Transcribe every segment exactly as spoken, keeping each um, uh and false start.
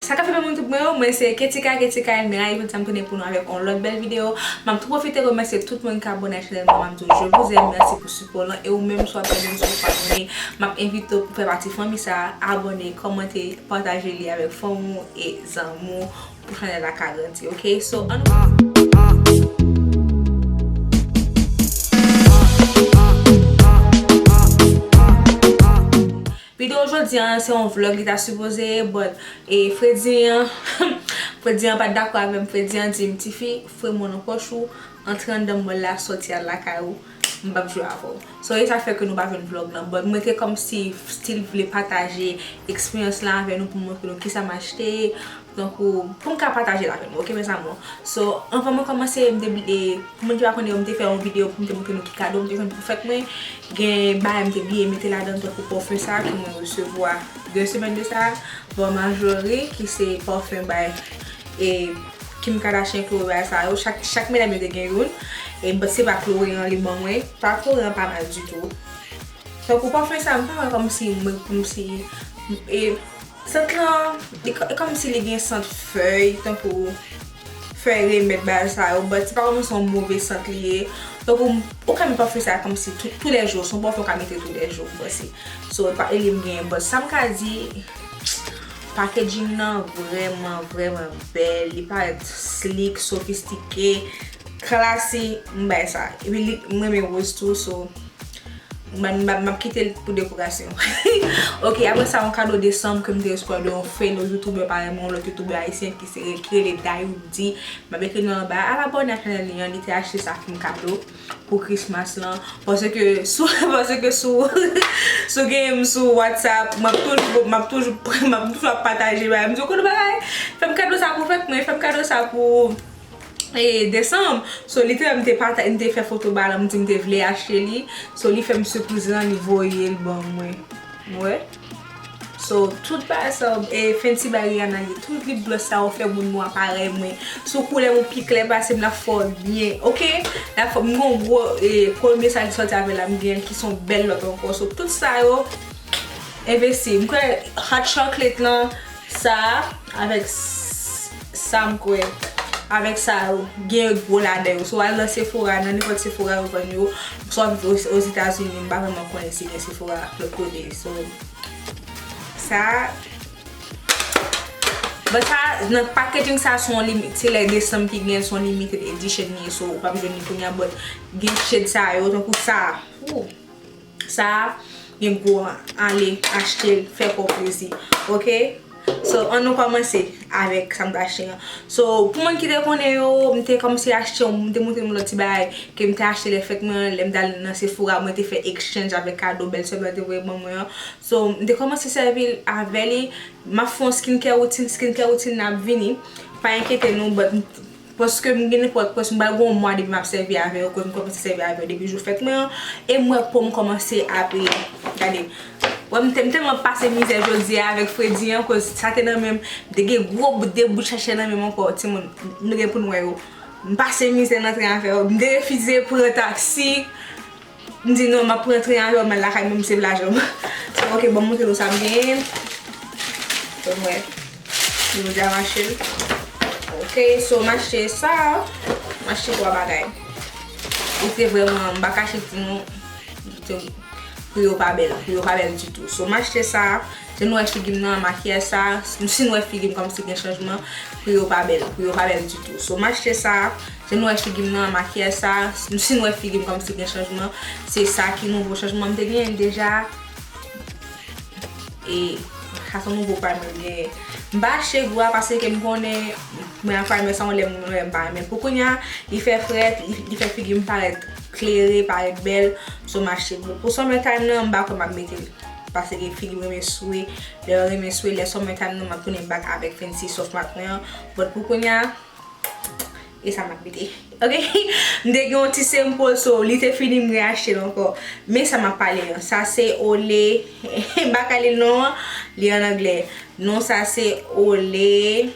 Sa k ap fè mwen tout mwen yo, mwen se Ketika, Ketika Elmira, e jodi a m tounen pou nou avèk yon lòt bèl videyo. M ap tou pwofite remèsye tout moun ki abòne ak chanèl mwen, m ap di w je vous aime, mèsi pou sipò lan, e ou menm si w ap gade m, si w pa abòne, m ap envite w pou fè pati fanmi sa, abòne, kòmante, pataje li avèk fanmi w e zanmi w pou chanèl la ka grandi, ok? So, ann nou. Videyo jodi a, se yon vlog li ta sipoze ye, but, e, Fredi an, Fredi an pa t dakò avè m, Fredi an di m, "Tifi, foure men w nan pòch ou, antre anndan mòl la, sòti al lakay ou, m p ap jwe avè w." So, e sa fè ke nou pa jwenn vlog lan, but mwen te kòmsi still vle pataje eksperyans la avè nou pou montre nou kisa m achte, tankou, pou m ka pataje l avè nou, ok, mes amours? So, anvan mwen kòmanse, m te bliye, pou moun ki pa konnen, m te fè yon videyo pou m te montre nou ki kado m te jwenn pou fèt mwen. Gen bagay m te bliye mete ladan, tankou pòfen sa ke mwen resevwa de semèn de sa, bò Marjorie, ki se pòfen bay, e, Kim Kardashian, Khloé, bagay sa yo. Chak, chak medam yo te gen youn. E, but se pa Khloé an li ban mwen. Pa Khloé an pa mal ditou. Tankou pòfen sa, m pa wè kòmsi mwen, kòmsi, e, sant lan, e kò-, e kòmsi li gen sant fèy, tankou fèy remèd bagay sa yo, but se pa kòmsi se yon move sant li ye. Tankou, ou ka met pòfen sa kòmsi tou, toulèjou, se yon pòfen ou ka mete toulèjou, m panse. So, e pa, e li m gen, but sa m ka di, packaging nan vrèman, vrèman bèl, li parèt slick, sofistike, classy, m bay sa. Epi li, m renmen woz tou, so, M, m, m ap kite l pou dekorasyon. Ok, apre sa, yon kado desanm ke m te resevwa de yon fellow youtubè parèy mwen, yon lòt youtubè ayisyen ki se, ki rele Dayoudy. M ap ekri non l anba a. Al abòne ak chanèl li an, li te achte sa kòm kado pou Christmas lan. Paske sou, paske sou, sou gen m sou WhatsApp, m ap toujou, m ap toujou, m ap toujou ap pataje bagay. M di, "Ou konn bagay? Fè m kado sa pou fèt mwen, fè m kado sa pou e, desanm." So, li te wè m te pata-, m te fè foto ba l, m di m te vle achte li. So, li fè m sipriz lan, li voye l ban mwen. Ou wè? So, tout bagay sa, e, Fenty by Rihanna, li, tout lip gloss sa yo fè moun nwa parèy mwen. Si w koulè w pi klè pase m, l ap fè w byen. Ok? L ap fè m gon gwo, e, premye sa ki sòti avè l la, m gen ki se yon bèl lòt ankò. So, tout sa yo, envesti. M kwè hot chocolate lan, sa a, avèk s-, sa m kwè, avèk sa yo, gen gwo ladan yo. So, w al nan Sephora, nan nenpòt Sephora yo vann yo. Swa o, Ozetazini, m pa vrèman konnen si gen Sephora lòt kote. So, sa a, but sa, nan packaging sa, se yon limi-, se lè desanm ki gen, se yon limited edition li ye, so, ou p ap jwenn li kounye a, but gen shade sa yo, tankou sa a. Woo! Sa a, gen gwo an, ale, achte l, fè kò w plezi. Ok? So, ann nou kòmanse avèk sa m t achte an. So, pou moun ki te konnen yo, m te kòmanse achte, m te montre nou lòt ti bagay ke m te achte lè fèt mwen, lè m t al nan Sephora, mwen te fè exchange avèk kado bèlsè mwen te voye ban mwen an. So, m te kòmanse sèvi avè li. M ap fè yon skincare routine, skincare routine nan ap vini. Pa enkyete nou, but Paske m gen nenpòt, paske m pral gen yon mwa depi m ap sèvi avè yo, koz m kòmanse sèvi avè yo depi jou fèt mwen an, e m wè po m kòmanse ap, e, gade. Wè, m te, m tèlman pase mizè jodi a avèk Fredi an, koz sa te nan men m, m te gen gwo bout de bout chèchè nan men m ankò, timoun, nou gen pou n wè yo. M pase mizè nan tren avè yo, m te refize pran taksi. M di non, m ap pran tren avè w, m al lakay mwen, m save lajan m. So, ok, ban m montre nou sa m genyen. Fò n wè. Nou deja mache l. Ok, so m achte sa. M achte twa bagay. Li te vrèman, m pa kache di nou, pri yo pa bèl, pri yo pa bèl ditou. So, m achte sa. Si nou wè figi m nan makiyaj sa, si nou wè figi m kòmsi gen chanjman, pri yo pa bèl, pri yo pa bèl ditou. So, m achte sa, si nou wè figi m nan makiyaj sa, si nou wè figi m kòmsi gen chanjman, se sa ki nouvo chanjman m te genyen deja. E sa se nouvo primer m genyen. M pa achte gwo a paske m konnen mwen ak primer sa yon lè moun wè m pa renmen. Pou kounye a, li fè frèt, li, li fè figi m parèt klere, parèt bèl, so m achte gwo. Pou summertime nan, m pa kwè m ap mete l. Paske figi m renmen swe. Lè yo renmen swe, lè summertime nan, m ap tounen back avèk Fancy Soft Matte mwen an. But pou kounye a, e sa m ap mete. Ok? M te gen yon ti sample, so li te fini, m reachte l ankò. Men sa m ap pale an. Sa se Olay. M pa ka li l non an. Li an anglè. Non sa se Olay.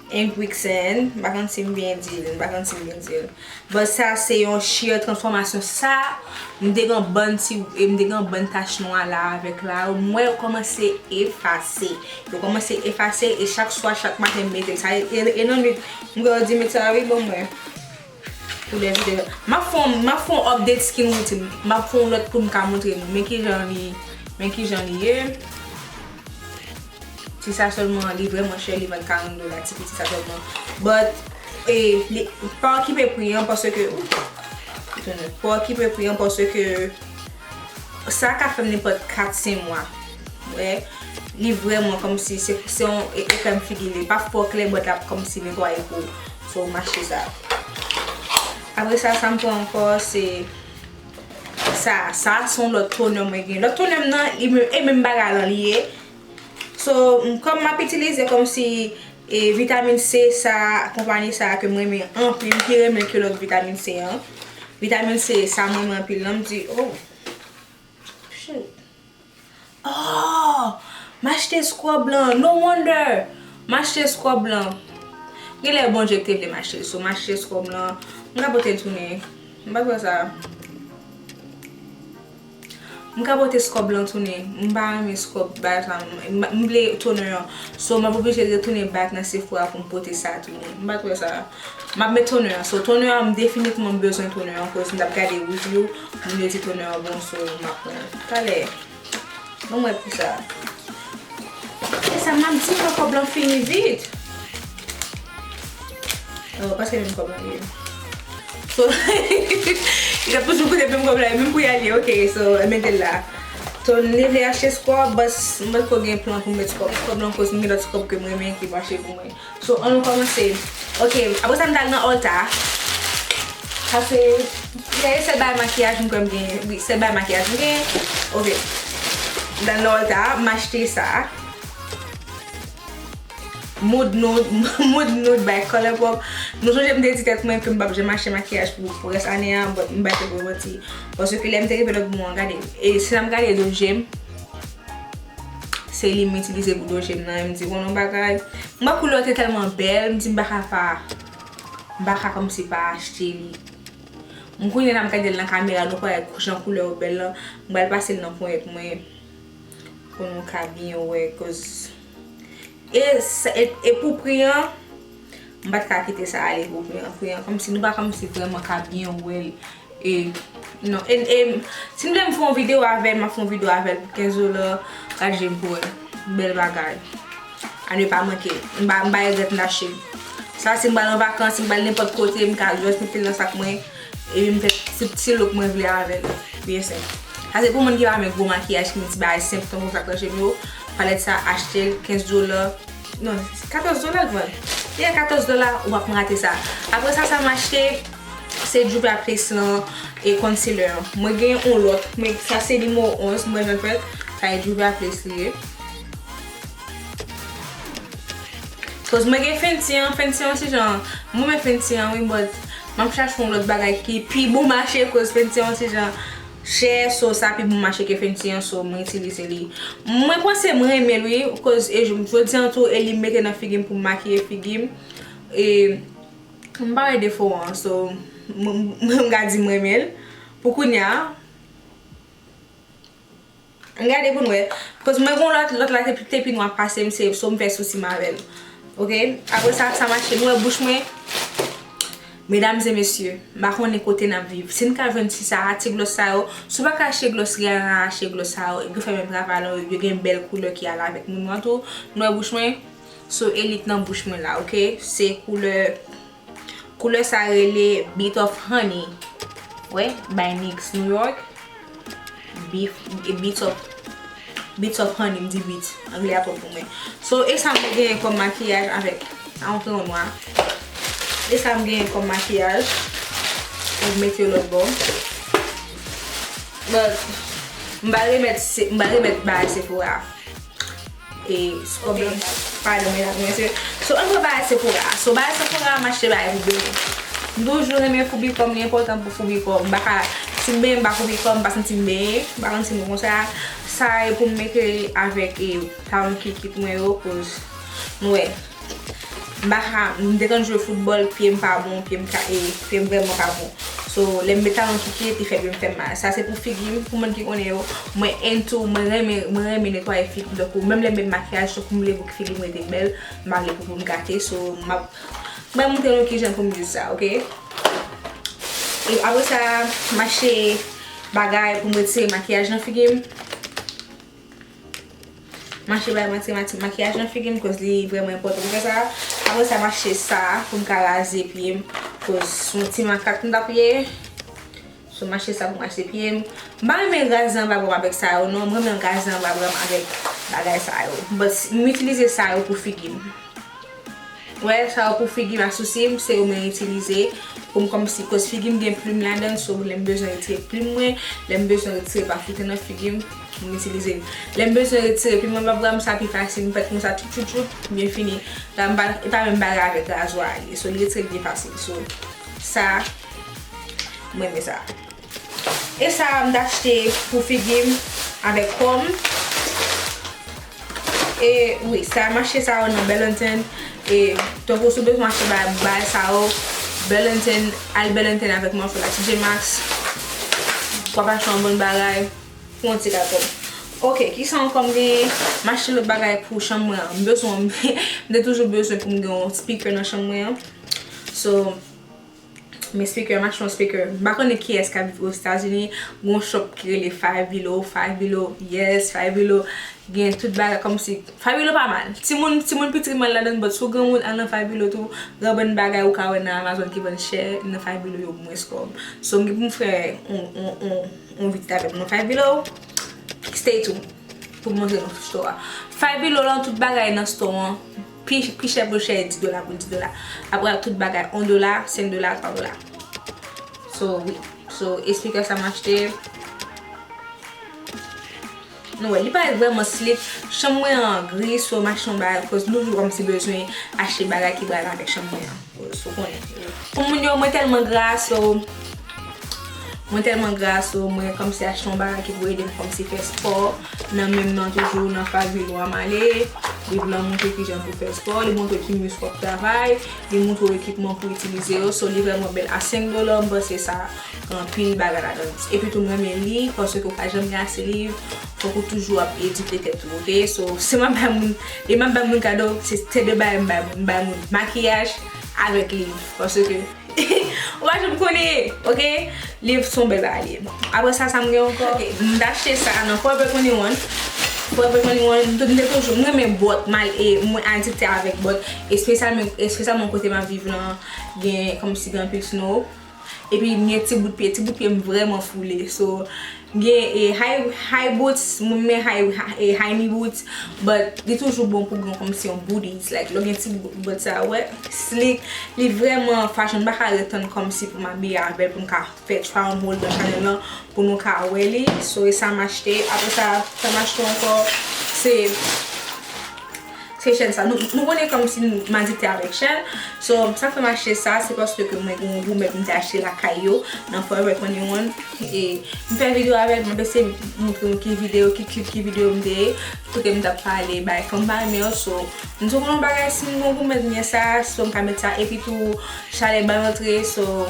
Ink Wixen, m pa konn si m byen di l, m pa konn si m byen di l. But sa se yon sheer transformation. Sa, m te gen bann ti, e m te gen bann tach nwa la avèk la, m wè yo kòmanse efase. Yo kòmanse efase e chak swa, chak maten m mete l. Sa e, e, e nan nwit, m gen di met sa wi, bon mwen. Pou lè vide. M ap fè yon, m ap fè yon update skin routine. M ap fè yon lòt pou m ka montre nou. Men kijan li, men kijan li ye. Ti sa sèlman, li vrèman chè, li vann karant dola, ti piti sa sèlman. But, e, li, pa okipe pri an, paske, pa okipe pri an, paske sa ka fè m nenpòt kat, senk mwa. Wè, li vrèman kòmsi, se, se yon e, e krèm figi, li pa fò klè, but l ap kòmsi netwaye po. So, m achte sa. Apre sa, sa m pran ankò, se sa. Sa, se yon lòt toner mwen gen. Lòt toner m nan, li menm, e menm bagay lan li ye. So, m, kòm m ap itilize kòmsi, e, vitamin C, sa, konpayi sa ke m renmen anpil, m pi renmen ke lòt vitamin C an. Vitamin C, sa m renmen anpil lan, m di, oh, shoot. Oh, m achte scrub lan, no wonder. M achte scrub lan. Genlè Bondye ki te vle m achte l, so m achte scrub lan. M ka pote l tounen. M pa t wè sa. M ka pote scrub lan tounen. M pa renmen scrub bagay sa. M, m, m vle toner an. So, m ap oblije retounen back nan Sephora pou m pote sa tounen. M pa t wè sa. M ap met toner an. So, toner an, m definitivman bezwen toner an, koz m t ap gade review, moun yo di toner an bon, so, m ap pran l. Talè. Bon, m wè pou sa. E sa m ap di, men kòb lan fini vit. Oh, paske menm kòb lan ye. So, li t ap toujou koute menm kòb la, menm pou y ale, ok, so, mete l la. So, m te vle achte scrub, but m pa t ko gen plan pou m met scrub. Scrub lan, koz m gen lòt scrub ke m renmen ki mache pou mwen. So, ann nou kòmanse. Ok, apre sa, m t al nan Ulta. Sa se, se sèl bagay makiyaj m kwè m gen. Wi, sèl bagay makiyaj m gen. Ok. M t al nan Ulta, m achte sa. Mood Nude, Mood Nude by ColourPop. Nou sonje m te di tèt mwen ke m p ap janm achte makiyaj pou, pou rès ane a, but m pa te pran manti. Paske lè m te rive lòt bò an, gade. E si n ap gade do je m, se li m itilize pou do je m nan, e m di, bon, yon bagay. M wè koulè te tèlman bèl, m di m pa ka pa, m pa ka kòmsi pa achte li. M kounye a m gade l nan kamera, nou kwè jan koulè yo bèl lan, m pral pase l nan ponyèt mwen pou nou ka byen wè, koz e, e, e pou pri an, m pa t ka kite sa ale pou pri an. Pri an, kòmsi nou pa kòmsi vrèman ka byen wè l. E, non, e, e, si m vle m fè yon videyo avè l, m ap fè yon videyo avè l pou kenz dola, gad je m pou wè. Bèl bagay. A ne pa manke. M pa, m pa regrèt m t achte l. Sa, si m pral an vakans, si m pral nenpòt kote, m ka just mete l nan sak mwen, epi m fè ti, ti look mwen vle avè l. Byen senp. Sa se pou moun ki pa renmen gwo makiyaj, ki renmen ti bagay senp, tankou sa k nan je m yo, palèt sa, achte l, kenz dola. Non, katòz dola l vann. Yeah, katòz dola, ou p ap rate sa. Apre sa, sa m achte, se Juvia's Place lan e concealer an. Mwen gen yon lòt, men sa se nimewo onz, mwen jwenn fèt, sa e Juvia's Place li ye. Koz mwen gen Fenty an, Fenty an ti jan, mwen renmen Fenty an wi, but m ap chache yon lòt bagay ki pi bon mache, koz Fenty an ti jan chè, so sa pi bon mache ke Fenty an, so mwen itilize li. Mwen panse mwen renmen l wi, koz e jodi an tou, e li m mete nan figi m pou m makiye figi m. E m pa wè defo an, so m, m, m ka di m renmen l. Pou kounye a, ann gade pou n wè. Koz mwen gon lòt, lòt la te, te pi nwa pase m, se so m fè sousi m avè l. Ok? Apre sa, sa mache, nou wè bouch mwen. Medam e mesye, m pa konnen kote n ap viv. Si n ka jwenn ti sa, ti glòs sa yo, si w pa ka achte glòs Rihanna, achte glòs sa yo, yo fè menm travay la, yo gen bèl koulè ki ale avèk moun nan tou. Nou wè bouch mwen? So, e li k nan bouch mwen la, ok? Se koulè, koulè sa rele Bit of Honey. Wè, by NYX New York. Beef, Bit of, Bit of Honey, m di bit. Anglè a twòp pou mwen. So, e sa m genyen kòm makiyaj avèk, a yon kreyon nwa. E sa m genyen kòm makiyaj. Ou mete yo lòt bò. But, m pa remèt, se- m pa remèt bagay Sephora. E, scrub lan, padon, medam, mesye. So, ann pran bagay Sephora. So, bagay Sephora, m achte bagay pou benyen. M toujou renmen foubikò m, li enpòtan pou foubikò m. M pa ka, si m benyen m pa foubikò m, m pa santi m benyen. M pa konn si nou konsa. Sa e pou m mete avèk, e, talon kikit mwen yo, koz nou wè. M pa ka, m te konn jwe foutbòl, pye m pa bon, pye m ka, e, pye m vrèman pa bon. So, lè m met talon sou pye, te fè pye m fè m mal. Sa se pou figi m, pou moun ki konnen yo, mwen into, mwen renmen, mwen renmen netwaye figi m. Donk, menm lè m met makiyaj, tankou m vle pou figi m rete bèl, m pa vle pou, pou m gate. So, m ap, mwen montre nou kijan pou m use sa, oke? E apre sa, m achte bagay pou m retire makiyaj nan figi m. M achte bagay mati mati makiyaj nan figi m, koz li vrèman enpòtan pou fè sa. Apre sa, m achte sa pou m ka raze pye m, koz se yon ti makak m t ap ye. So, m achte sa pou m raze pye m. M pa renmen raze anba bra m avèk sa yo, non. M renmen raze anba bra m avèk bagay sa yo. But, m itilize sa yo pou figi m. Wè, sa yo pou figi m ak sousi m, se yo mwen itilize pou m kòmsi, koz figi m gen plim ladan l, so lè m bezwen retire plim mwen, lè m bezwen retire pa foute nan figi m, m itilize l. Lè m bezwen retire plim anba bra m, sa pi fasil, m fè l konsa, tchout, tchout, tchout, byen fini. La, m pa, e pa menm bagay avèk razwa a ye, so l retire l byen fasil. So, sa, m renmen sa. E sa a m t achte pou figi m avèk kò m. E wi, sa a m achte sa yo nan Burlington. E tankou si w bezwen achte bagay, bagay sa yo, Burlington, al Burlington avèk mwen, fè la T J Maxx. W ap achte yon bon bagay pou yon ti gratòm. Oke, kisa ankò m genyen? M achte lòt bagay pou chanm mwen an. M bezwen, m te toujou bezwen pou m gen yon speaker nan chanm mwen an. So, Men speaker, m achte yon speaker. M pa konnen kiyès k ap viv Ozetazini. Gon shop ki rele Five Below, Five Below, yes, Five Below. Gen tout bagay kòmsi. Five Below pa mal. Timoun, timoun piti mal ladan, but si w granmoun al nan Five Below tou, gen bann bagay ou ka wè nan Amazon ki vann chè, nan Five Below yo mwens kòb. So, m gen pou m fè on, on, on, on vizit avèk nou Five Below. Stay tuned pou m montre nou store a. Five Below lan, tout bagay nan store an, pi, pi chè pou chè, dis dola pou dis dola. Apre, tout bagay, yon dola, senk dola, twa dola. So, wi. So, e speaker sa m achte. Nou wè, li parèt vrèman slick. Chanm mwen an gri, so m achte yon bagay, koz nou toujou kòmsi bezwen achte bagay ki pral avèk chanm mwen an. So, konnen. Pou moun yo, mwen tèlman gra, so, mwen tèlman gra, so, mwen kòmsi achte yon bagay ki pou ede m kòmsi fè spò. Nan menm nan toujou, nan Five Below a m ale. Liv lan montre kijan pou fè spò. Li montre ki misk w ap travay. Li montre w ekipman pou itilize yo. So, li vrèman bèl. A senk dola, m panse sa gen anpil bagay ladan l. Epi tou, m renmen li, paske w pa janm gen ase liv. Fòk ou toujou ap edike tèt ou, oke? So, si m ap bay moun, e m ap bay moun kado, se, se de bagay m bay moun. M bay moun makiyaj avèk liv. Paske, ou pa janm konnen, oke? Liv se yon bèl bagay li ye. Apre sa, sa m gen ankò? Oke, m t achte sa nan Forever twenty-one. Forever twenty-one, m te toujou, m renmen bòt, mal, e mwen adikte avèk bòt. Espesyalman, espesyalman kote m ap viv lan, gen kòmsi gen anpil snow. Epi m gen ti bout pye, ti bout pye m vrèman foule. So, m gen, e, high, high boots, mwen renmen high, e, high knee boots, but li toujou bon pou gen kòmsi yon booties, like, lè w gen ti bout, bout sa, wè, slick, li vrèman fashion, m pa ka ret tann kòmsi pou m abiye avè l, pou m ka fè try on haul nan chanèl lan, pou nou ka wè li. So, e sa m achte. Apre sa, sa m achte ankò, se Se chèn sa. Nou, nou konnen kòmsi m adikte avèk chèn. So, sa k fè m achte sa, se paske ke mwen gen yon goumèt m te achte lakay yo, nan Forever twenty-one. E m fè videyo avè l, m ap eseye montre nou ki videyo, ki clip, ki videyo m te ye, kote m t ap pale bay fanm pa renmen yo. So, m toujou konn yon bagay, si m gen yon goumèt m gen sa, so m ka met sa. Epi tou, chalè bay antre, so,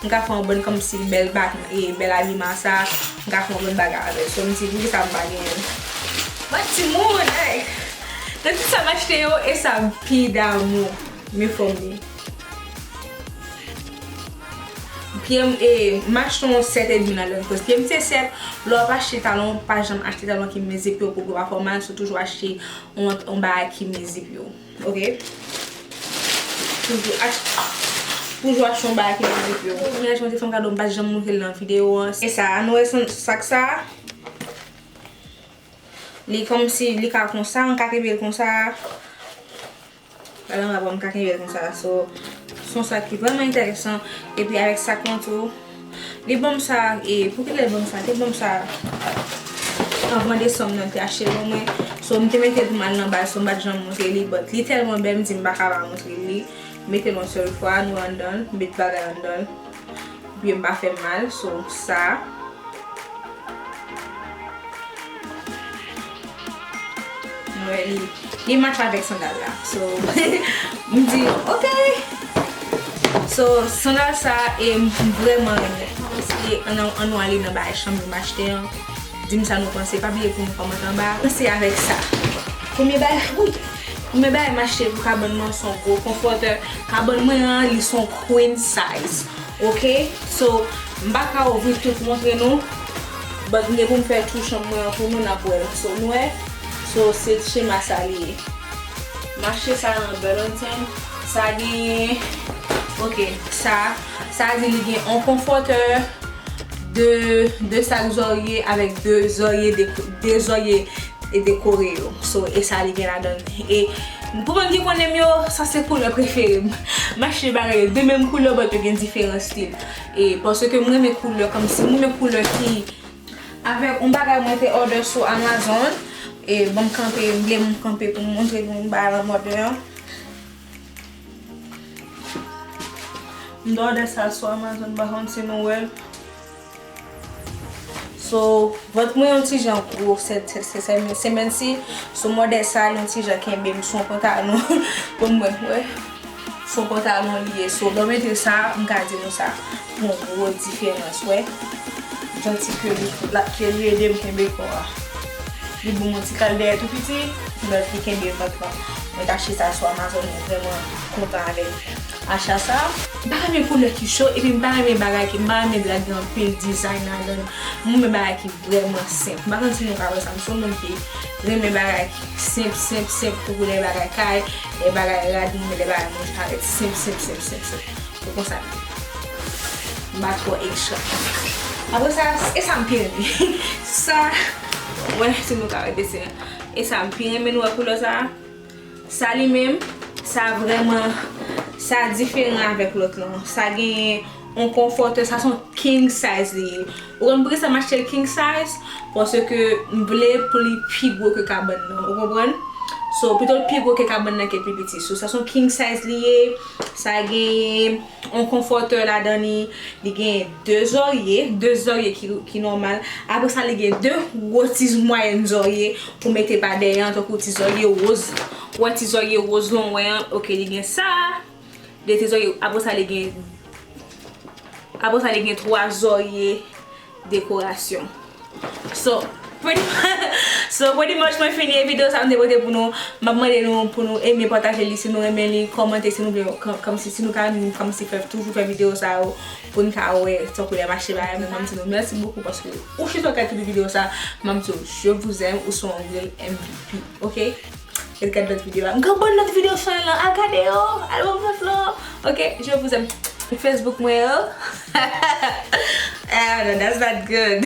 M ka fè yon bon kòmsi bèl bak, e bèl abiman sa, m ka fè yon bon bagay avè l. So, m di, poukisa m pa genyen l? Mwen timoun, ey! Nan tout sa m achte yo, e sa m pi damou. Men fòm li. Pye m, e, m achte yon sèt edmi ladan l, koz pye m se sèt. Lè w ap achte talon, pa janm achte talon ki mezi pye w pou pye w pa fè w mal, so toujou achte yon, yon bagay ki mezi pye w. Oke. Toujou ach-, toujou achte yon bagay ki nan pye w. Mwen achte yon ti fanm kado, m pa t janm montre l nan videyo an. E sa, nou wè sa, sak sa. Li kòmsi, li ka konsa, m ka kenbe l konsa. Gade anba bra m, m ka kenbe l konsa. So, se yon sak ki vrèman enteresan. Epi avèk sak lan tou, Li ban m sa, e, pou kilè l ban m sa? Te ban m sa anvan desanm nan, l te achte l ban mwen. So, m te mete l pou m al nan bal, so m pa t janm montre li, but li tèlman bèl, m di m pa ka pa montre li. Mete l yon sèl fwa, nou anndan l, met bagay anndan l. Pou pye m pa fè m mal, so, sa. Nou wè li, e match avèk sandal la. So, m di, ok. So, sandal sa, e m vrèman renmen. Se an, an nou ale nan bagay chanm yo m achte an. Di m sa nou panse. Pa bliye pou nou kòmante anba. Panse avèk sa. Premye bagay, wi. Premye bagay m achte pou kabann mwen, se yon gwo konfòtè. Kabann mwen an, li se yon queen size. Ok? So, m pa ka ouvri tout montre nou. But m gen pou m fè tou chanm mwen an pou nou, n ap wè l. So, nou wè? So, se chema sa li ye. M achte sa nan Burlington. Sa gen, ok, sa, sa di li gen yon konfòtè, de, de sak zòrye avèk de zòrye, de, de zòrye e dekore yo. So, e sa li gen ladan l. E pou moun ki konnen m yo, sa se koulè prefere m. M achte bagay yo de menm koulè, but yo gen diferan stil. E paske m renmen koulè kòmsi, m renmen koulè ki avèk yon bagay mwen te order sou Amazon. E ban m kanpe, m vle m kanpe pou m montre nou bagay la m order an. M te order sa sou Amazon, m pa konn si nou wè l. So, vant mwen yon ti jan gwo sèt, sèt, sèt, sèt, semèn si. So, m order sa, li yon ti jan kenbe m sou yon pantalon. Pou mwen, wè. Sou yon pantalon li ye. So, lè w mete sa, m ka di nou sa. Yon gwo diferans, wè. Janti ke li, la, ke li ede m kenbe kò a. Li ban m yon ti kal dèyè tou piti, but li kenbe vant lan. Mwen t achte sa sou Amazon, mwen vrèman kontan avèk acha sa. M pa renmen koulè ki cho, epi m pa renmen bagay ki, m pa renmen drap gen anpil design ladan l. M renmen bagay ki vrèman senp. M pa konn si nou ka wè sa, m se yon moun ki renmen bagay ki senp, senp, senp, tankou lè bagay kay, lè bagay rad, m renmen lè bagay mwen parèt senp, senp, senp, senp, senp. Se konsa m ye. M pa twò ekstra. Apre sa, e sa m pi renmen. Sa, wè, si nou ka wè desen an. E sa m pi renmen, nou wè koulè sa. Sa li menm, sa vrèman, sa diferan avèk lòt lan. Sa genyen yon konfòtè, sa se yon king size li ye. Ou konn poukisa m achte l king size? Paske m vle pou li pi gwo ke kabann nan. Ou konprann? So, pito l pi gwo ke kabann nan ke l pi piti. So, sa se yon king size li ye. Sa genyen yon konfòtè ladan li. Li genyen de zòrye, de zòrye ki, ki nòmal. Apre sa, li gen de gwo ti mwayèn zòrye pou mete pa dèyè an, tankou ti zòrye woz. Ou wè ti zòrye woz lan w wè an? Ok, li gen sa. De ti zòrye, apre sa, li gen, apre sa, li gen twa zòrye dekorasyon. So, pretty, so, pretty much, mwen fini videyo sa m te pote pou nou. M ap mande nou pou nou eme, pataje li si nou renmen li, kòmante si nou vle, kòm, kòmsi, si nou ka renmen, kòmsi fè, toujou fè videyo sa yo, pou n ka wè, tankou lè m achte bagay, mwen, m di nou mèsi bokou paske ou chita w gade tout videyo sa, m di w, je vous aime, ou se yon real M V P, ok? Gade, gade lòt videyo a. M gen bon lòt videyo chanèl lan. Al gade yo. Al ban m vant lan. Ok, je vous aime. Facebook mwen yo. Ah, no, that's not good.